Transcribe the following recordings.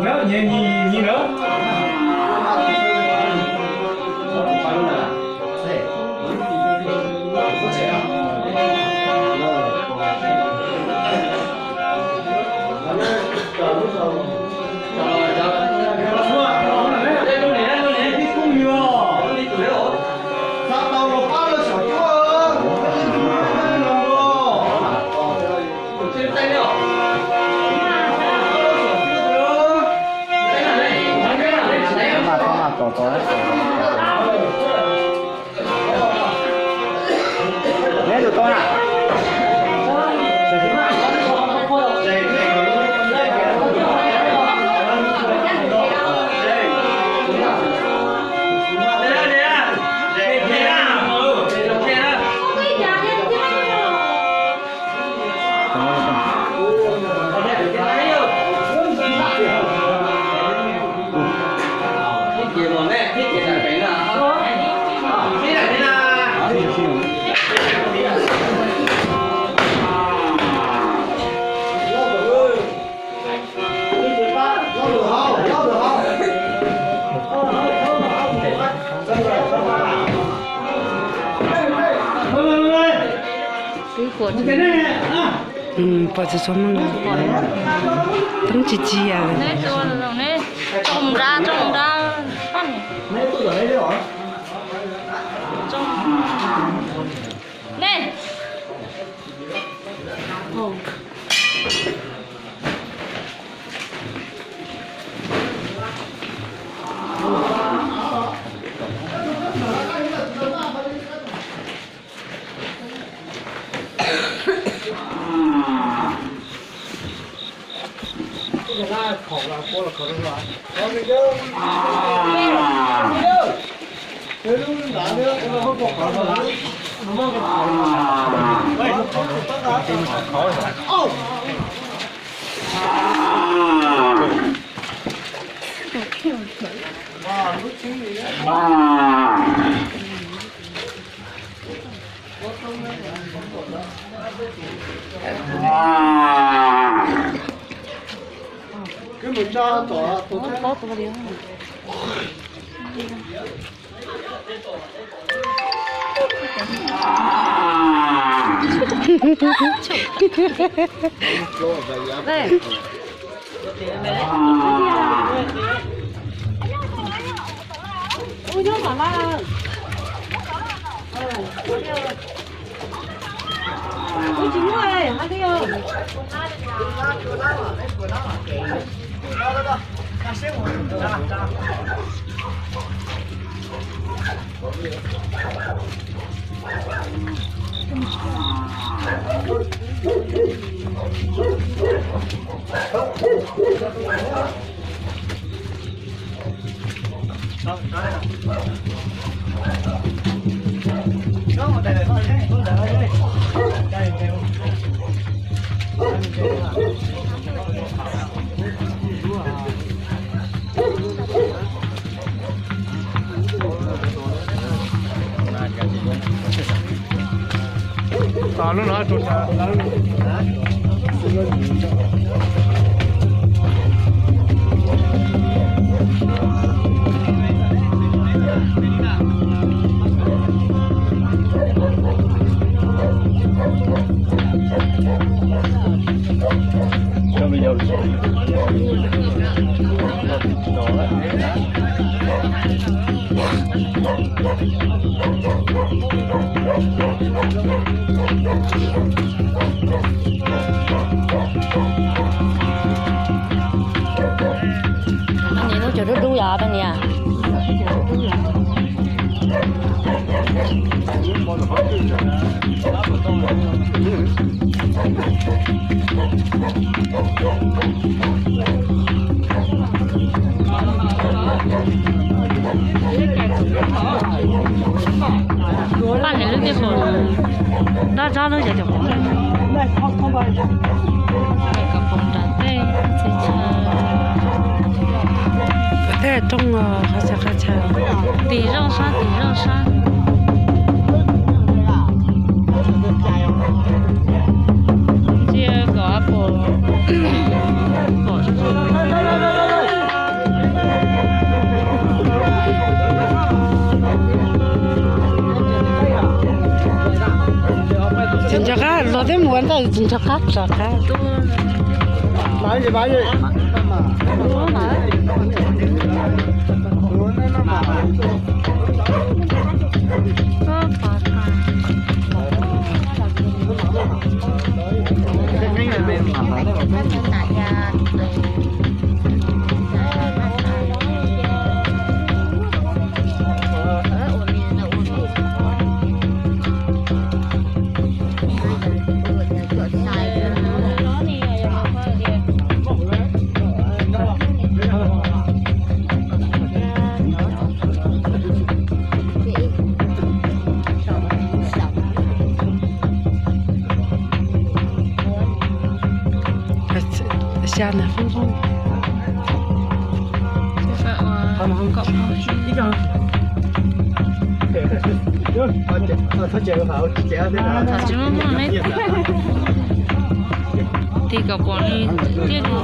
Neb tus tau na. Pom txog txog meej, teeb tsis tsis. Nej, Niam, lub cov dub dub yog peb niam. Paj niam lub tiaj pom dab zab lub yog cov pom. Kom pom nram tej txhia chaw. Tej rooj qhov chaw qhov chaw. Tim zoj sab tim zoj sab. Ntsia kom pom, pom zoo zoo. Ntawd tsis nrog qab tso qab. Xya na. Tig kom pom nws tiag li.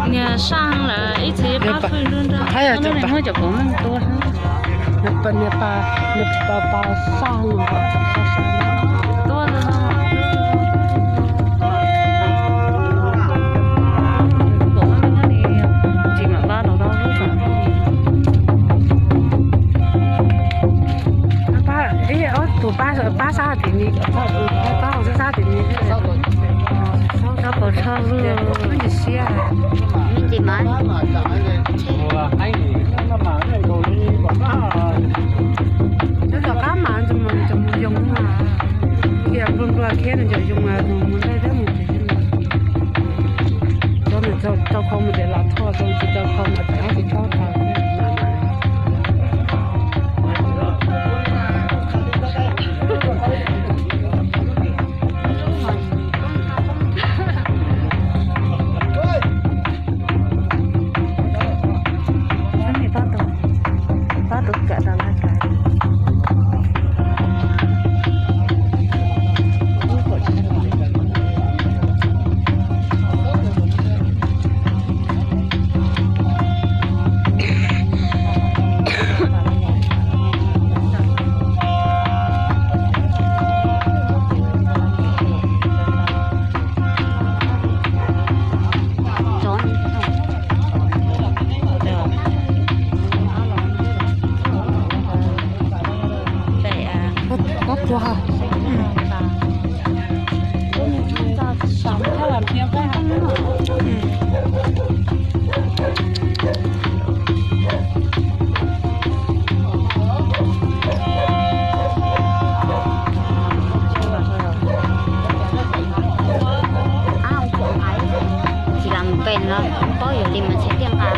Niag saj lawm ib txhis pab fwj nrog nrog. Muab cov pov meej tua. Niag pa, niag pa, niag pa saj tua. Tsis mam pab los tau lub. Pab, ib ob tug pab, pab sab tim ni, pab hauv sab tim ni. Sab paus tsho lub. Tsis siab. Tsis mas. Nyob tom qab mas nws mus yoo mas, nplua nplua thiab nws cov yoo mas mus laij thiab mus tsev. Cov nws tau khau mus ces los thoj, tsis tau khau mas tsis tau tau. Tsis kam mus pem no, paub yog li mas tsis tiaj nqa.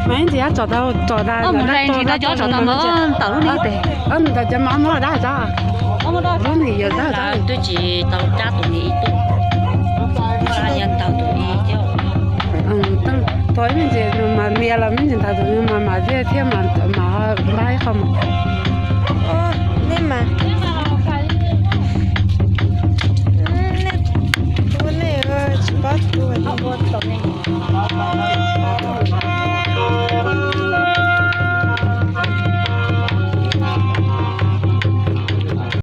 Mas ib ntsis tsom tau, tsom tau, tsom tau, tsom tau, tawm lub ni tes. Nws tau cov mas muab dab hais tau. Lub ni yog dab hais tau. Twb tsis tau cab tus ni ib tug. Tau ib me ntsis mas nias los me ntsis ntawd tus ni mas mas thiaj thiaj mas mas npab ib qho mas. Nej mas.